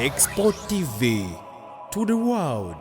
Export TV to the world.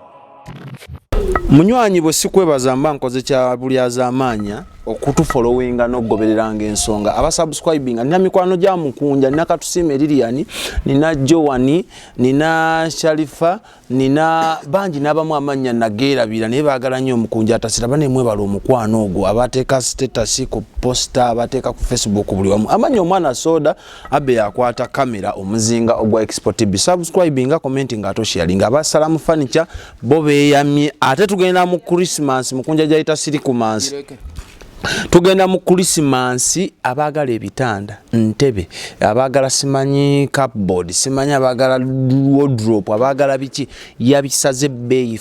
Munywanyi, bwe sikwebaza mba nkoze kya bulyazaamaanya okutufollowinga n'okugobereranga ensonga. Abasubscribinga, nina mikwano gya Mukunja, nina Katusiime Lilian, nina Joani, nina Sharifa, nina bangi n'abamu amannya nageerabira, naye baagala nnyo Omukunja atasira. Banemwebala omukwano ogwo, abateeka status ku posta, abateeka ku Facebook, buli wamu amannya. Omwana soda abe yakwata kamera, omuzinga ogwa Expo TV. Subscribinga, commentinga, ate osharinga. Abasalamu furniture bo beeyamye. Ate tugenda mu Christmas, Mukunja gyayita sirikumansi. Tugenda mu Krisimansi. Abaagala ebitanda, ntebe, abaagala simanyi cupboard, simanyi abaagala wardrobe, abaagala biki, yabisaze ebbeeyi,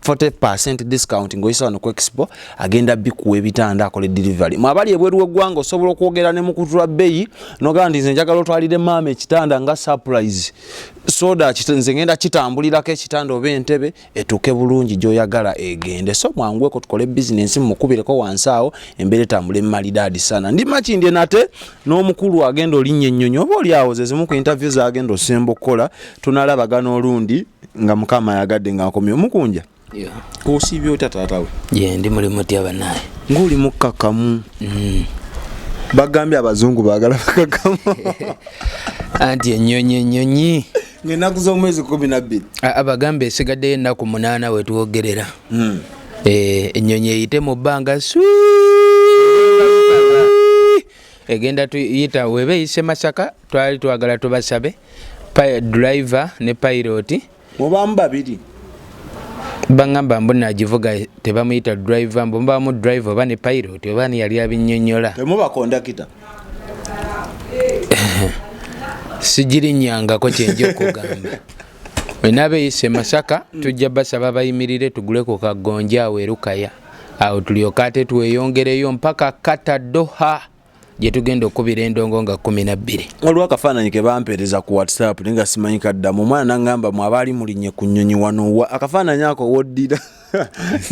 40% discount ng'oyisa wano ku Expo. Agenda bikuwa ebitanda, akole delivery. Mwe abali ebweru w'eggwanga, osobola okwogera ne mukutula bbeeyi nogamba nti nze njagala otwalire maama ekitanda nga surprise, soda nze ngenda kitambulirako ekitanda oba entebe etuuke bulungi gy'oyagala egende. So mwanguweko tukole bizinensi, mukubireko wansi awo, embeera etambula emalidaadi sana. Ndi Makindye nate n'omukulu agenda olinnya ennyonyi, oba oli awo ze zimu ku interview zagenda osemba okukola. Tunalabagana olundi nga Mukama ayagadde nga nkomye. Omukunja, osiibye otya, taata we? Ye, ndi mulimu tya banaye? Ng'oli mukkakkamu. Bagambye abazungu baagala bakakkamu. Anti ennyonyi, ennyonyi. Ng'ennaku z'omwezi 12. Abagambe esigaddeyo ennaku 8 wetwogerera. Ennyonyi eyite mu bbanga swi, egenda tuyita weba eyise Masaka. Twali twagala tubasabe driver ne pilot. Mubaamu babiri? Baŋŋamba mbu nagivuga tebamuyita driver, mbu mubaamu driver oba ne pilot, oba ni yali abinnyonnyola. Temuba kondakita? Sigirinnyangako. Kyenja okugamba, wenaaba eyise Masaka, tujja basaba bayimirire tugule ku kagonja awo erukaya awo, tulyoke ate tweyongereyo mpaka Kata Doha gye tugenda okubira endongo nga 12. Waliwo akafaananyi ke bampeereza ku WhatsApp, naye nga simanyi kaddamu. Omwana naŋŋamba mwe abaali mulinnye ku nnyonyi wano wa akafaananyi ako woddira,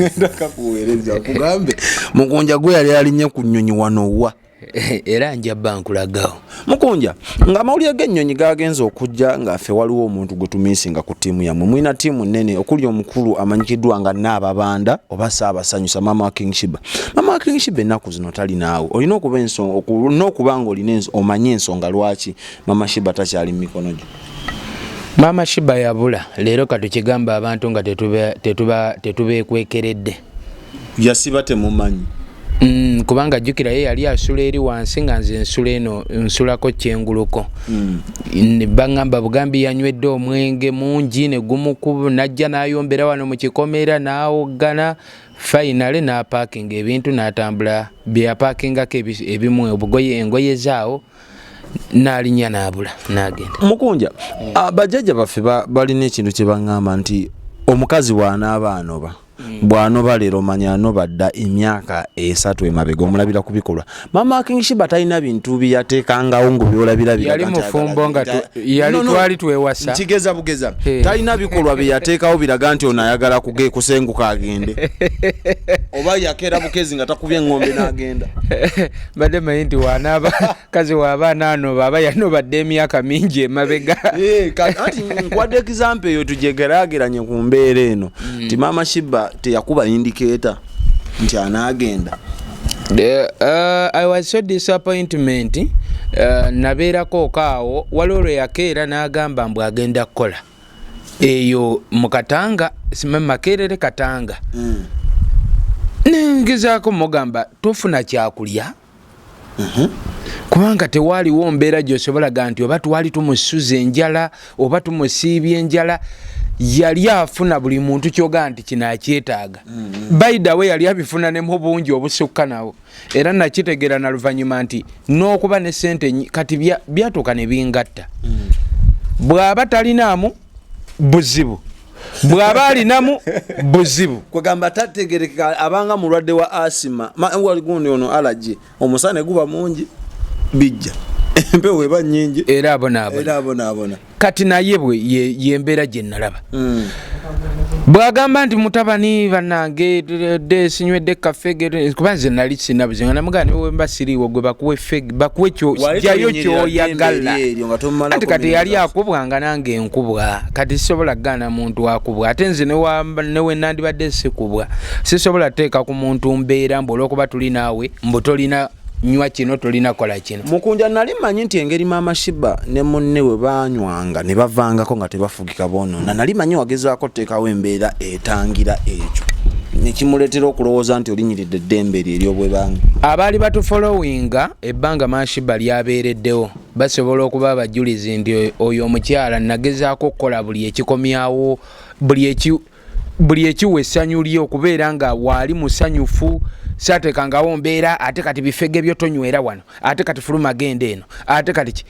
ngenda kakuweereza kugambe Mukunja gwe yali alinnye ku nnyonyi wano wa. Era njabba nkulagawo. Mukunja, ng'amawulire g'ennyonyi gagenze okujja nga ffe waliwo omuntu gwe tumiisinga ku ttiimu yammwe. Mulina ttiimu nnene okuli omukulu amanyikiddwa nga Naababanda oba Ssaabasanyusa, maama wa King Shiba. Maama wa King Shiba ennaku zino tali naawe. Olina okuba ensonga n'okuba nga olina omanye ensonga lwaki maama Shiba takyali mu mikono gyo. Maama Shiba yabula leero, katukigamba abantu nga tetubeekwekeredde. Yasiba temumanyi? Kubanga jjukira ye yali asula eri wansi nga nze nsula eno, nsulako kyenguluko. Baŋŋamba bugambi yanywedde omwenge mungi ne gumukuba, najja n'ayombera wano mu kikomera n'awoggana, finally n'apaakinga ebintu n'atambula. Bye yapaakingako ebimu obugoye, engoye zaawo, n'alinnya n'abula n'agenda. Mukunja, bajjajja baffe balina ekintu kye baŋŋamba nti omukazi bw'anaaba anoba, bw'anoba leero, manya anoba dda emyaka 3 emabega, omulabira ku bikolwa. Mama King Shiba talina bintu byeyateekangawo ngo byolabira biraga Yali nti mufumbo ayagala nga yali No, no. twali twewasa. Nkigeza bugeza. Hey. Talina bikolwa bye yateekawo biraga nti ono ayagala kusenguka agende, oba yakeera bukezi nga takubye eŋŋombe n'agenda? Mbadde manyi nti wanaaba kazi waaba anaanoba aba yanobadde emyaka mingi emabega. Anti nkuwadde example eyo tugyegerageranye ku mbeera eno nti maama Shiba teyakuba indicator nti anaagenda. I was so disappointment. Nabeerako okaawo, waliwo lwe yakeera n'agamba mbu agenda kukola eyo mu Katanga, simanyi Makerere, Katanga. Nengezaako mugamba tofuna kyakulya, kubanga tewaaliwo mbeera gyosobola ga nti oba twali tumusuza enjala oba tumusiibya enjala. Yali afuna buli muntu kyogaa nti kino akyetaaga. By the way, yali abifuna ne mu bungi obusukka nawo, era nakitegeera na luvannyuma nti n'okuba ne sente kati byatuuka ne bingatta. Bw'aba talinaamu buzibu, bw'aba alinamu buzibu. Kwegamba tategerekeka, abanga mulwadde wa asima. Gundi ono allergy, omusana guba mungi bijja, empewo eba nyingi era abonaabona. Era abonaabona. Kati naye bwe yembeera gye nalaba. Bw'agamba nti mutabani bannange de sinywedde kafege, kuba nze nali sina buzibu, nga namugamba ne wemba siriiwo gwe bakuwe fege, bakuwe Wali jayo tolinyirira kyoyagala. ddembe eryo nga tomumalako Anti kati yali mirimu. akubwanga nange nkubwa, kati sisobola kugaana muntu akubwa, ate nze ne nandibadde sikubwa sisobola kuteeka ku muntu mbeera mbu olwokuba tuli naawe mbu tolina nywa kino, tolina kola kino. Mukunja, nali mmanyi nti engeri Maama Shiba ne munne we banywanga ne bavangako nga tebafugika bonoona, nali manyi wagezaako oteekawo embeera etangira ekyo nekimuleetera okulowooza nti olinyiridde eddembe eryo ery'obwebange. Abaali batufollowinga ebbanga Maama Shiba lyabeereddewo basobola okuba abajulizi nti oyo omukyala nagezaako okukola buli ekikomyawo, buli ekiwa essanyu lye okubeera nga waali musanyufu. Saateekangawo mbeera ate kati bifege byo tonywera wano, ate kati fuluma genda eno, ate kati ki,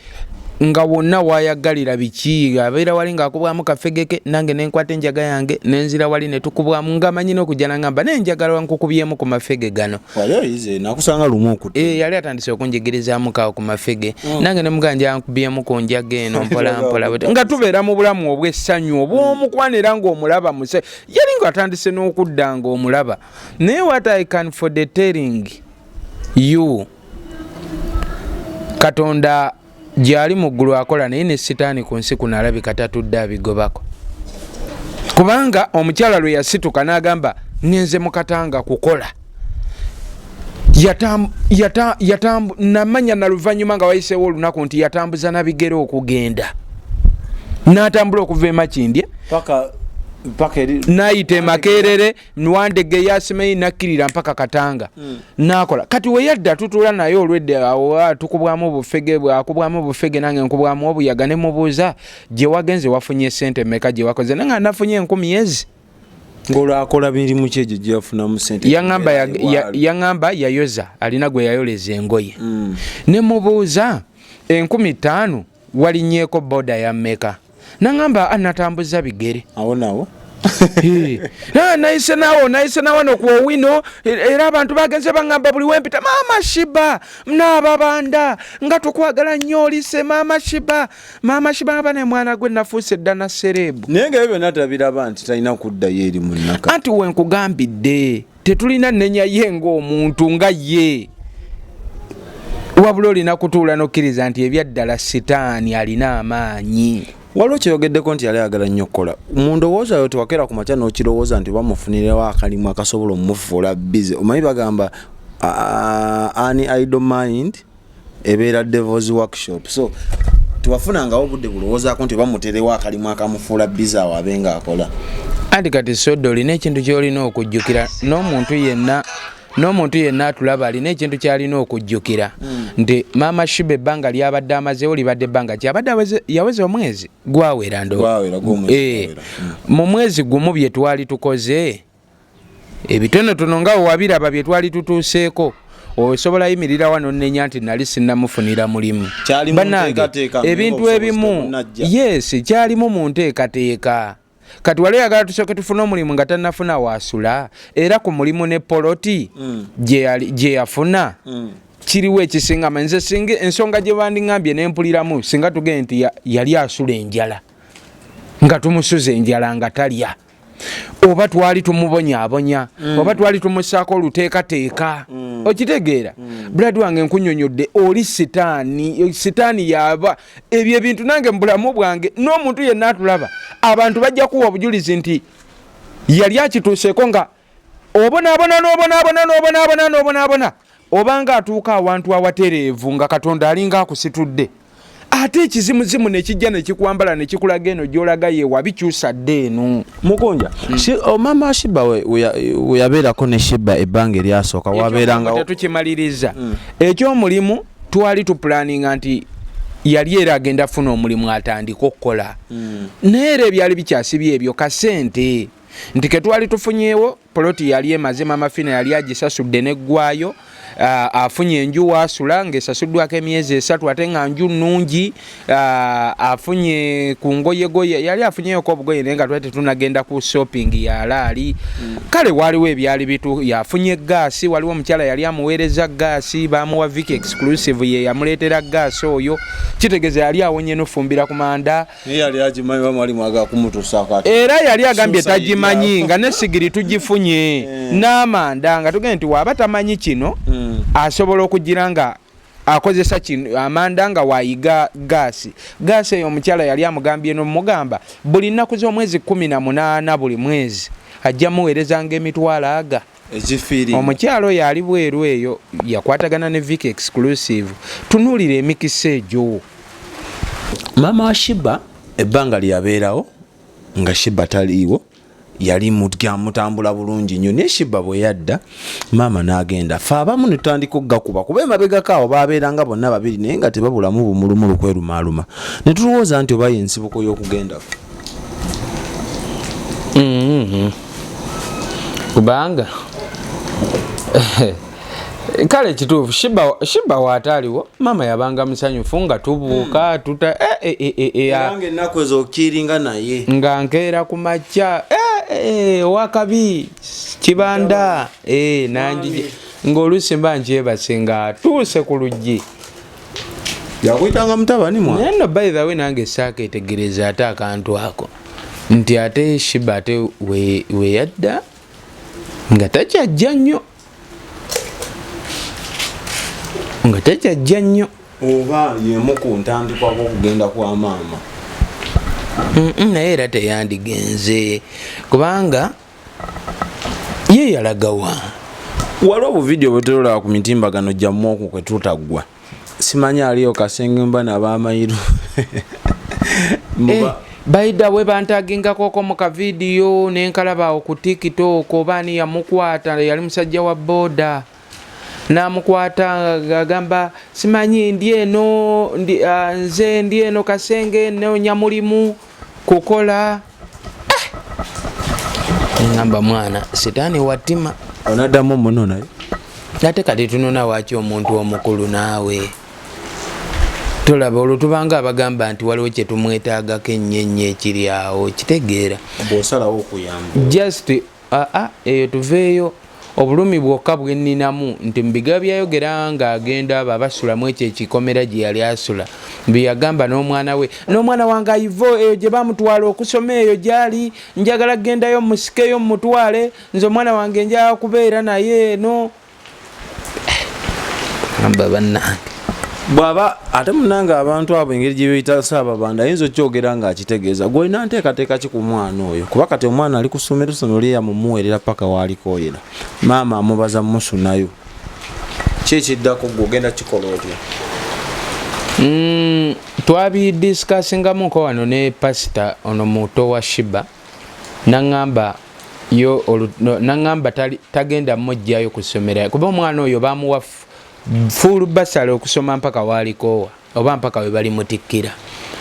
nga wonna wayagalira biki, abeera wali ng'akubwamu kafegeke, nange nenkwata enjaga yange nenzira wali netukubwamu, nga manyi n'okujja nangamba naye njagala nkukubyemu ku mafege gano. Wali oyize nakusanga lumu okutta. Yali atandise okunjigirizaamu kawo ku mafege, nange ne mugamba njakubyemu ku njaga eno mpola mpola bwe nga tubeera mu bulamu obw'essanyu obw'omukwano, era ng'omulaba muse yali ng'atandise n'okudda ng'omulaba. Naye what I can for the telling you, Katonda gyali mu ggulu akola, naye ne sitaani ku nsi kuno alabika tatudde abigobako, kubanga omukyala lwe yasituka n'agamba ŋŋenze mu Katanga kukola, namanya na luvannyuma nga wayiseewo olunaku nti yatambuza na bigere okugenda, n'atambula okuva e Makindye paka paka eri n'ayita e Makerere, Nwandege, yasimeyi, nakkirira mpaka Katanga n'akola. Kati we yadda tutuula naye olwedde awo, tukubwamu obufege, akubwamu obufege, nange nkubwamu obuyaga, ne mubuuza gye wagenze wafunye sente mmeka, gye wakoze, nange nafunye 1000 ezi. Ng'olwakola mirimu ki egyo gyeyafunamu sente? Yaŋŋamba yayoza, alina gwe yayoleza engoye. Ne mubuuza 5000 walinnyeeko boda ya mmeka? Naŋŋamba natambuza bigere. Awo nawo. Nayise nawo, nayise nawano ku Owino, era abantu bagenze baŋŋamba buli wempita, "Maama Shiba naababanda nga tukwagala nnyo, olise Maama Shiba, Maama Shiba." Aba ne mwana gwe nafuuse dda na celeb. Naye nga ebyo byonna tabiraba nti talina kuddayo eri munnaka. Anti wenkugambidde tetulina nnenya ye ng'omuntu nga ye, wabula olina kutuula n'okkiriza nti ebyaddala sitaani alina amaanyi. Waliwo kyeyogeddeko nti yali ayagala nnyo okukola. Mu ndowooza yo tewakeera ku makya n'okirowooza nti bamufunirewo akalimu akasobola omumufuula busy? Omanyi bagamba an idle mind ebeera devil's workshop, so tewafunangawo obudde bulowoozaako nti bamuterewo akalimu akamufuula busy awo abe ng'akola? Anti kati soda olina ekintu kyolina okujjukira, n'omuntu yenna atulaba alina ekintu kyalina okujjukira nti Maama Shiba ebbanga lyabadde amazeewo libadde ebbanga ki? Abadde yaweza omwezi gwawera ndo. Gwawera, gw'omwezi gwawera. Mu mwezi gumu bye twali tukoze ebitonotono nga wewabiraba bye twali tutuuseeko, osobola yimirira wano nnenya nti nali sinnamufunira mulimu? Kyali mu Bannange, nteekateeka, naye ebintu ng'obusobozi ebimu tebunnajja. Yes, kyalimu mu nteekateeka. Kati wali oyagala tusooke tufune omulimu nga tannafuna waasula, era ku mulimu ne poloti gye yafuna kiriwo ekisinga nze singa ensonga gye bandiŋŋambye nempuliramu singa tugende nti yali asula enjala, nga tumusuza enjala nga talya, oba twali tumubonyaabonya, oba twali tumusaako oluteekateeka. Okitegeera, brad wange, nkunyonyodde oli sitaani, sitaani yaba ebyo ebintu. Nange mu bulamu bwange n'omuntu yenna atulaba, abantu bajja kuwa obujulizi nti yali akituuseeko nga obonaabona n'obonaabona n'obonaabona n'obonaabona, obanga atuuka awantu awatereevu nga Katonda alinga akusitudde, ate ekizimuzimu nekijja nekikwambala nekikulaga eno gyolaga yewa bikyusa dde eno. Mukunja, mama Shiba we yabeerako ne Shiba ebbanga eryasooka wabeerangawo? Tetukimaliriza ekyomulimu. Twali tupulaninga nti yali era agenda funa omulimu atandike okukola, naye era ebyali bikyasibye ebyo kasente nti ketwali tufunyeewo poloti yali emaze, Mama Fina yali agisasudde neggwayo. Afunye enju waasula ng'esasuddwako emyezi 3, ate nga nju nnungi. Afunye ku ngoyegoye, yali afunyeyoko obugoye, naye nga twali tetunagenda ku shopping yalaali. Kale waliwo ebyali bitu, yafunye gaasi, waliwo omukyala yali amuweereza gaasi, bamuwa Vic Exclusive, ye yamuleetera gaasi oyo. Kitegeeza yali awonye nofumbira ku manda. Era yali agambye tagimanyi, nga nesigiri tugifunye n'amanda, nga tugende nti waaba tamanyi kino, asobola okugira nga akozesa kino amanda nga wayiga gaasi. Gaasi eyo omukyala yali amugambye nomugamba buli nnaku z'omwezi 18 buli mwezi ajja muweerezanga emitwalo aga. Omukyala oyo ali bweru eyo yakwatagana ne Vic Exclusive. Tunuulira emikisa egyo. Maama wa Shiba ebbanga lyabeerawo nga Shiba taliiwo, yali mutambula bulungi nnyo, naye Shiba bwe yadda maama n'agenda, fe abamu ne tutandika okugakuba, kuba emabegako awo baabeeranga bonna babiri, naye nga tebabulamu bumulumulu kwerumaaluma, ne tulowooza nti oba yensibuko y'okugenda. Kubanga kale kituufu, Shiba waataaliwo maama yabanga musanyufu, nga tubuuka tuta Era ennaku ezo okiringa naye. Nga nkeera ku makya, owakabi kibanda, nanjije ng'oluusi mba nkyebase nga atuuse ku luggi. Yakuyitanga mutabani mwa. Naye nno, by the way, nange saakeetegereza ate akantu ako nti ate Shiba ate we yadda nga takyajja nnyo, nga takyajja nnyo. Oba yemu ku ntandikwa kw'okugenda kwa maama. Naye era teyandigenze, kubanga ye yalagawa. Waliwo obuvidiyo bwetulaba ku mitimbagano gyammwe okwo kwe tutaggwa, simanyi aliyo Kasenge mba nabamayiru. By the way, bantagingakoko mu kavidiyo nenkalaba awo ku TikTok, oba ani yamukwata, yali musajja wa boda namukwata agamba simanyi ndi eno ndi, nze ndi eno Kasenge noonya mulimu kukola. Ngamba mwana sitaani watima. Onaddamu muno naye. Ate kati tunona waki omuntu omukulu naawe tolaba olwo tubanga abagamba nti waliwo kyetumwetaagako ennyo ennyo ekiri awo, kitegeera. Bw'osalawo okuyamba. Just aa eyo tuveeyo. Obulumi bwokka bwenninamu nti mu bigambo byayogera ng'agenda, abo abasulamu ekyo ekikomera gye yali asula, byeyagamba n'omwana we, n'omwana wange Aivo eyo gye bamutwala okusoma, eyo gyali njagala kugendayo musikeyo mumutwale, nze omwana wange njagala kubeera naye eno. Amba bannange. Bw'aba ate munange abantu abo engeri gye beeyita Saababanda, ayinza okyogera ng'akitegeeza. Gwe olina nteekateeka ki ku mwana oyo? Kuba kati omwana ali ku ssomero, ssomero lye yamumuweerera paka waalikoyera, maama amubaza musunayo. Ki ekiddako? Gwe ogenda kikola otya? Twabidiscussingamuko wano ne pasita ono muto wa Shiba, naŋŋamba yo naŋŋamba tagenda mujjayo ku ssomero, kuba omwana oyo bamuwa full bursary okusoma mpaka waalikoowa oba mpaka we balimutikkira.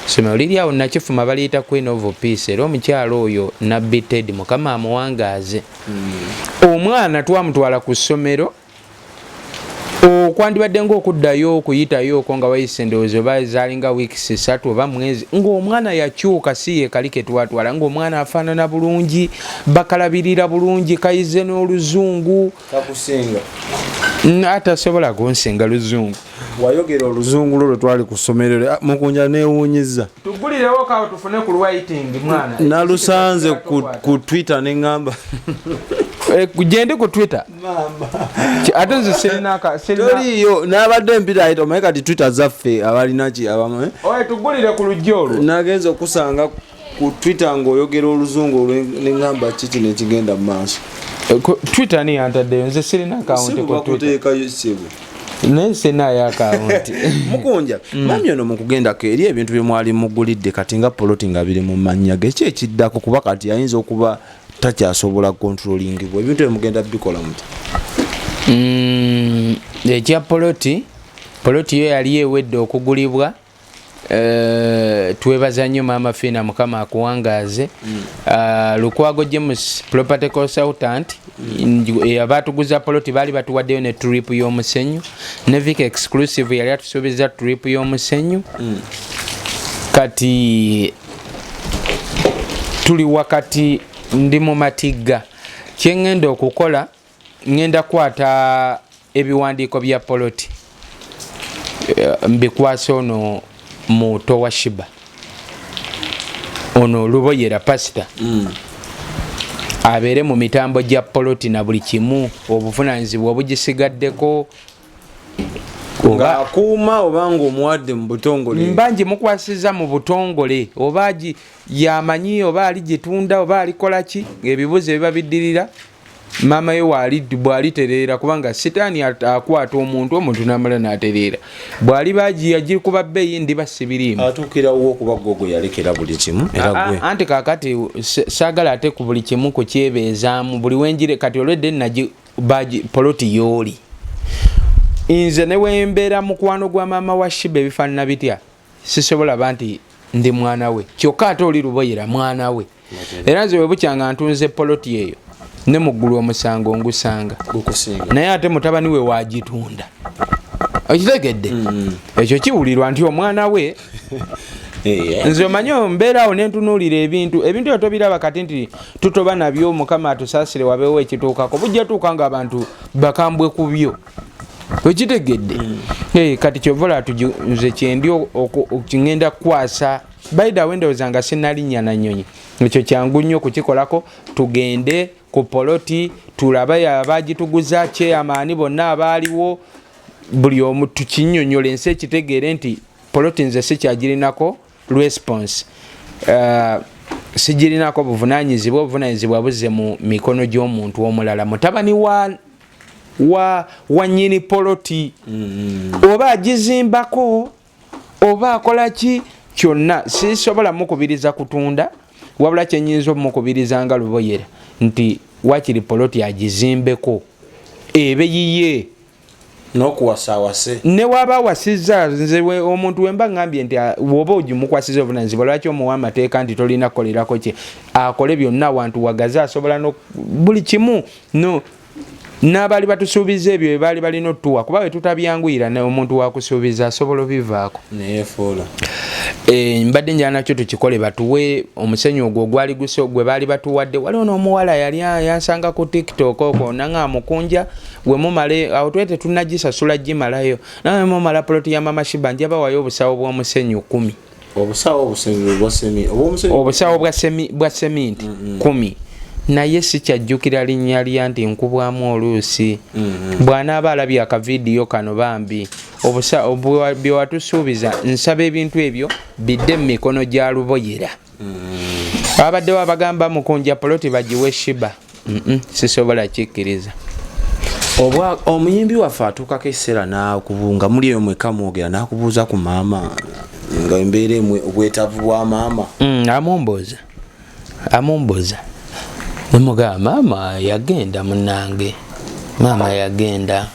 Ssomero liri awo Nakifuma, baliyita Queen of Peace. Era omukyalo oyo Nabbi Ted, Mukama amuwangaaze. Omwana twamutwala ku ssomero, okwandibadde ngaokuddayo okuyitayo okwo nga wayise endowooza oba zaalinga weeks 3 oba mwezi, ng'omwana yakyuka, si ye kali ke twatwala, ng'omwana afaanana bulungi, bakalabirira bulungi, kayize n'oluzungu. Kakusinga. Atasobola kunsinga luzungu. Wayogera oluzungu lwo lwe twali ku ssomero, Mukunja, neewuunyiza. Tugulirewo kawo tufune ku writing mwana. Nalusanze ku Twitter neŋŋamba. Gyendi ku Twitter. Ate nze sirina Toliiyo, n'abadde empira ayita, omanyi kati Twitter zaffe abalina ki abamu, eh? Oye, tugulire ku lujja olwo. Nagenza okusanga ku Twitter ng'oyogera oluzungu, neŋŋamba ki kino ekigenda mu maaso? Twitter ni yantaddeyo, nze sirina akawunti ku Twitter. Bakuteekayo, ssebo. Naye sinayo akawunti. Mukunja, mami ono mukugendako eri ebintu bye mwali mugulidde kati nga poloti nga biri mu mannya ge, ki ekiddako? Kuba kati ayinza okuba takyasobola controllingibwa, ebintu ebyo mugenda bikola muti? Ekya poloti, poloti yo yali ewedde okugulibwa. Twebaza nnyo Maama Fiina, Mukama akuwangaaze. Lukwago James, property consultant, abatuguza poloti baali batuwaddeyo ne trip y'omusenyu, ne Vic Exclusive yali atusuubiza trip y'omusenyu. Kati tuli wakati, ndi mu matigga. Kyeŋŋenda okukola, ŋŋenda kukwata ebiwandiiko bya poloti, mbikwasa ono muto wa Shiba, ono Luboyera pasita, abeere mu mitambo gya poloti na buli kimu, obuvunanyizibwa obugisigaddeko. Ng'akuuma oba ng'omuwadde mu butongole? Mba ngimukwasiza mu butongole, oba yamanyi oba aligitunda oba alikola ki. Ebibuzo ebiba biddirira, maama we waali bw'alitereera, kubanga sitaani akwata omuntu, omuntu n'amala n'atereera, bw'aliba agikuba bbeeyi, ndiba sibiriimu. Atuukirawo okuba gwe gwe yalekera buli kimu era gwe. Anti kakati saagala ate ku buli kimu kukyebeezaamu buli wenjire. Kati olwedde nagi poloti yooli, nze ne wembeera mukwano gwa maama wa Shiba ebifaanana bitya, sisobola ba nti ndi mwana we. Kyokka ate oli Luboyera mwana we. Era nze webukyanga ntunze poloti eyo, ne mu ggulu omusango ngusanga. Gukusinga. Naye ate mutabani we wagitunda, okitegedde? Ekyo kiwulirwa nti omwana we. Nze omanyi mbeeraawo nentunuulira ebintu, ebintu ebyo tobiraba kati nti tutoba nabyo. Mukama atusaasire, wabeewo ekituukako, bujja tuuka nga abantu bakambwe ku byo, okitegedde? Kati kyovola nze kyendi ŋŋenda kukwasa baida we, ndowooza nga sinalinnya na nnyonyi, ekyo kyangu nnyo okukikolako. Tugende ku poloti tulabe abagituguza, kyeyamaani bonna abaaliwo, buli omu tukinnyonnyola, ensi ekitegeere nti poloti nze sikyagirinako response, sigirinako buvunanyizibwa. Obuvunanyizibwa buzze mu mikono gy'omuntu omulala, mutabani wa nyini poloti, oba agizimbako oba akola ki kyonna. Sisobola mukubiriza kutunda, wabula kyenyinza omukubiriza nga Luboyera nti wakiri poloti agizimbeko ebe yiye. N'okuwasa awase. Ne waba awasizza, nze omuntu wemba ngambye nti woba ogimukwasiza obuvunanyizibwa, lwaki omuwa amateeka nti tolina kukolerako kye akole byonna? Awantu wagaze, asobola no buli kimu. No n'abaali batusuubiza ebyo bye baali balina otuwa, kuba bwe tutabyanguyira, omuntu wakusuubiza asobola obivaako. Neyefuula. Mbadde njala nakyo tukikole, batuwe omusenyu ogwo ogwali guso gwe baali batuwadde. Waliwo n'omuwala yali yansanga ku TikTok okwo, nanga mukunja we mumale awo twete tetunagisasula gimalayo, nawe mumala poloti ya Mama Shiba, nja bawayo obusawo bw'omusenyu 10. Obusawo obusenyu bwa semi, obwomusenyu. Obusawo bwa seminti 10, naye sikyajjukira linnya lya nti nkubwamu oluusi. Bw'anaaba alabye akavidiyo kano, bambi bye watusuubiza, nsaba ebintu ebyo bidde mu mikono gya Luboyera. Babaddewo abagamba mukunja poloti bagiwe Shiba. Sisobola kikkiriza. Obwa omuyimbi waffe atuukako ekiseera n'akubunga muli eyo mwekka mwogera, n'akubuuza ku maama nga embeera emwe, obwetaavu bwa maama? Amumbuuza, amumbuuza, nemugamba maama yagenda, munange maama yagenda,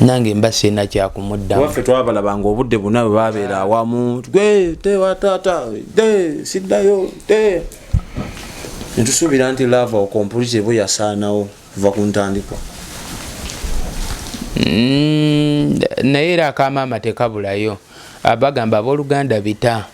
nange mba sirina kyakumuddamu. Waffe twabalabanga obudde bwonna bwe babeera awamu, gwe tewa taata te siddayo te, netusuubira nti love okompulize bwe yasaanawo kuva ku ntandikwa. Naye era akamaama tekabulayo. Bagamba abooluganda bita,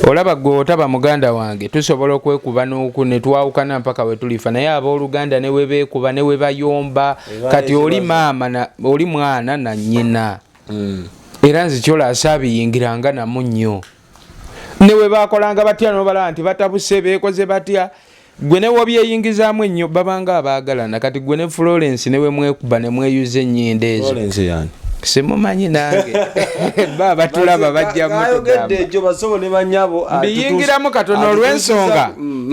olaba gwe otaba muganda wange, tusobola okwekuba n'oku ne twawukana mpaka we tulifa, naye abooluganda ne we beekuba ne we bayomba, kati oli maama na, oli mwana na nnyina. Era nze kyola asaabiyingiranga namu nnyo, ne we bakolanga batya, nobalaba nti batabuse, beekoze batya, gwe ne wobyeyingizaamu ennyo, babanga abaagalana. Kati gwe ne Florence ne we mwekuba ne mweyuza ennyindo ezo. Florence yani? Simumanyi nange, ba batulaba bajja Kayogedde. mutugamba. Ekyo basobo ne banyabo. Mbiyingiramu katono olw'ensonga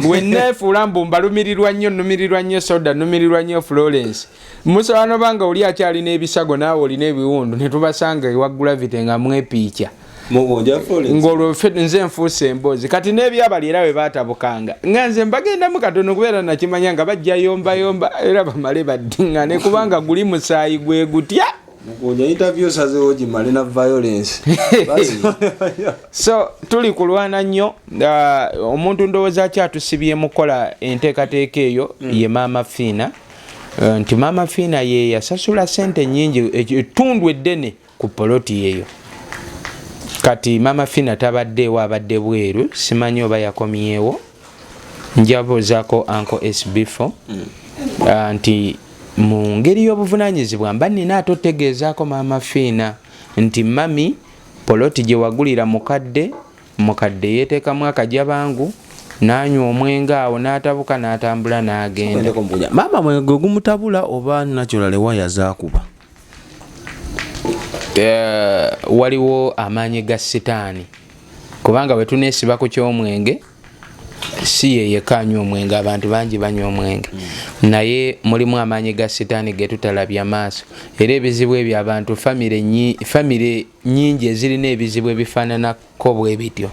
weneefuula mbu mbalumirirwa nnyo, nnumirirwa nnyo soda, nnumirirwa nnyo Florence. Musobola nobanga oli akyalina ebisago, naawe olina ebiwundu, ne tubasanga ewa Gravity nga mwepiikya. Mugunja Florence. Ng'olwo nze nfuuse emboozi. Kati n'ebyabali era bwe baatabukanga, nga nze mbagendamu katono, kubeera nakimanya nga bajja yombayomba era bamale baddiŋŋane, kubanga guli musaayi gwe gutya. Mukunja interview osazeewo gimale na violence. So tuli kulwana nnyo. Omuntu ndowooza akyatusibye mukola enteekateeka eyo ye Maama Fiina. Nti Maama Fiina ye yasasula sente nnyingi, ettundu eddene ku poloti eyo. Kati Maama Fiina tabaddeewo, abadde bweru, simanyi oba yakomyewo. Njabuuzaako Uncle SB4 nti mu ngeri y'obuvunaanyizibwa mba nina ate otegeezaako Maama Fiina nti mami, poloti gye wagulira mukadde, mukadde yeeteekamu akajabangu n'anywa omwenge awo n'atabuka n'atambula n'agenda. Maama, mwenge gwe gumutabula oba natural waya zaakuba? Waliwo amaanyi ga sitaani, kubanga bwe tuneesiba ku ky'omwenge, si ye yekka anywa omwenge, abantu bangi banywa omwenge, naye mulimu amaanyi ga sitaani ge tutalabya maaso. Era ebizibu ebyo abantu famire nyingi ezirina ebizibu ebifaananako bwe bityo,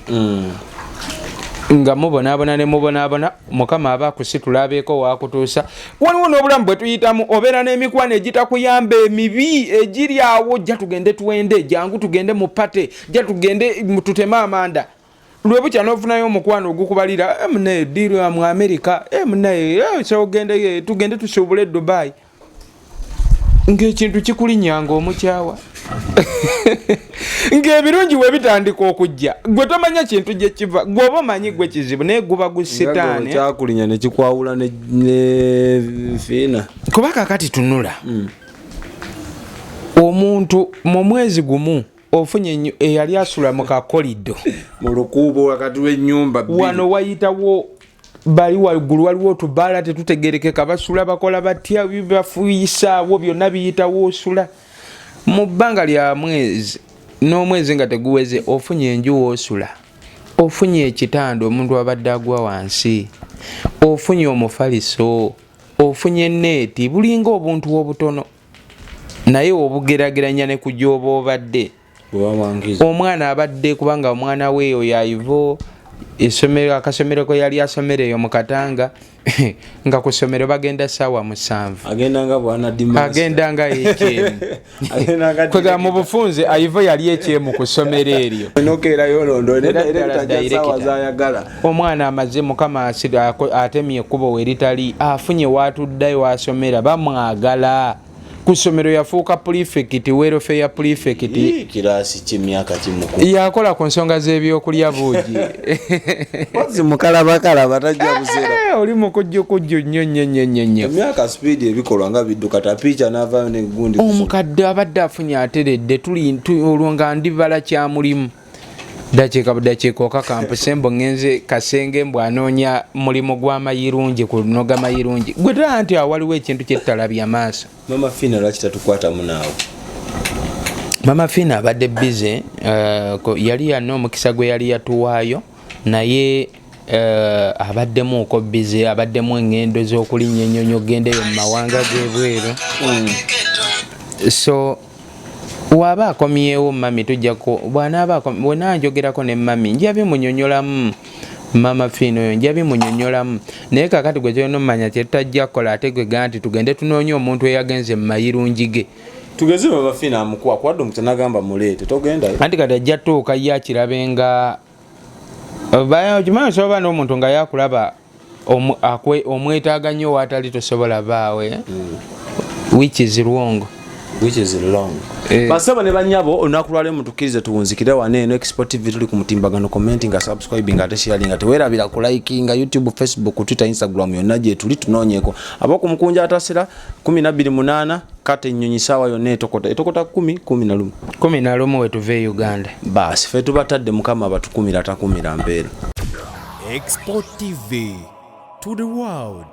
nga mubonaabona ne mubonaabona, Mukama aba akusitula abeeko wakutuusa. Waliwo n'obulamu bwe tuyitamu, obeera n'emikwano egitakuyamba, emibi egiri awo, jja tugende twende, jangu tugende mu party, jja tugende tuteme amanda. Lwe bukya n'ofunayo omukwano ogukubalira, munaye deal mu America, munaye so ogende, tugende tusuubule Dubai, ng'ekintu kikulinnyanga omukyawa, ng'ebirungi we bitandika okujja gwe tomanya kintu gye kiva, gwe oba omanyi gwe kizibu, naye guba gu sitaani. Kyakulinya nekikwawula ne Fiina. Kuba kakati tunula, omuntu mu mwezi gumu ofunye eyali asula mu kakolido mu lukuubo wakati w'ennyumba. Wano wayitawo bali waggulu waliwo otubaala tetutegerekeka, basula bakola batya, bafuyisaawo byonna biyitawo. Osula mu bbanga lya mwezi n'omwezi nga teguweze, ofunye enju woosula, ofunye ekitanda omuntu abadde agwa wansi, ofunye omufaliso, ofunye neeti, bulinga obuntu obutono naye obugerageranya ne ku gy'oba obadde. Omwana abadde, kubanga omwana we oyo aivo esomero, akasomero ke yali asomera eyo mu Katanga, nga ku ssomero bagenda 7:00. Agenda nga bwana Dimasi. Agenda nga ekyemu. Kwega mu bufunze aivo yali ekyemu ku ssomero eryo. Nokeerayo londo. Era ddala director. Zayagala. Omwana amaze, Mukama atemye ekkubo we litali, afunye waatuddayo wasomera, bamwagala ku ssomero, yafuuka prefect, welfare prefect. Kiraasi kyemyaka kimuku. Yakola ku nsonga z'ebyokulya buugi. Ozi mukalabakalaba tajja buzera. Oli mukujjukujju nnyo nnyo nnyo nnyo nnyo. Emyaka speed, ebikolwa nga bidduka, tapiica n'avaayo negundi. Omukadde abadde afunye ateredde, tuli olwo nga ndibala kyamulimu dakiika budakiika okakampuse mbu ngenze Kasenge, mbu anoonya mulimu gw'amayirungi kunoga mayirungi. Gwe tolaba nti awo waliwo ekintu kyetutalabya maaso? Mama Fina lwaki tatukwatamu naawe? Mama Fina abadde busy, yali yanna omukisa gwe yali yatuwaayo, naye abaddemuuko busy, abaddemu eŋŋendo z'okulinnya ennyonyi okugenda eyo mu mawanga g'ebweru. So waaba akomyewo mami tujjako, bw'anaaba bwenanjogerako ne mami nja bimunyonyolamu. Mama Fiina oyo nja bimunyonyolamu, naye kakati gwe kyolina omumanya kyetutajja kukola ate gwe gaa nti tugende tunoonye omuntu eyagenze mu mayirungi ge. Tugeze Mama Fina amukuwa kwadde omutu nagamba muleete, togendayo? Anti kati ajja tuuka ye akirabe nga okimanyi osobola n'omuntu nga yakulaba omwetaaga nnyo waatali tosobola baawe, which is wrong. Which is wrong. Basebo ne banyabo, olunaku lwaleero mutukkirize tuwunzikire wano eno Expo TV. Tuli ku mutimbagano, commenting, subscribing ate sharing, teweerabira ku likinga YouTube, Facebook, Twitter, Instagram, yonna gye tuli. Tunoonyeeko ab'okumukunja atasira 128 kata ennyonyi saawa yonna etokota, etokota 10, 11. 11 wetuva e Uganda. Baasi ffe tubatadde, Mukama abatukumira atakumira mpeera. Expo TV to the world.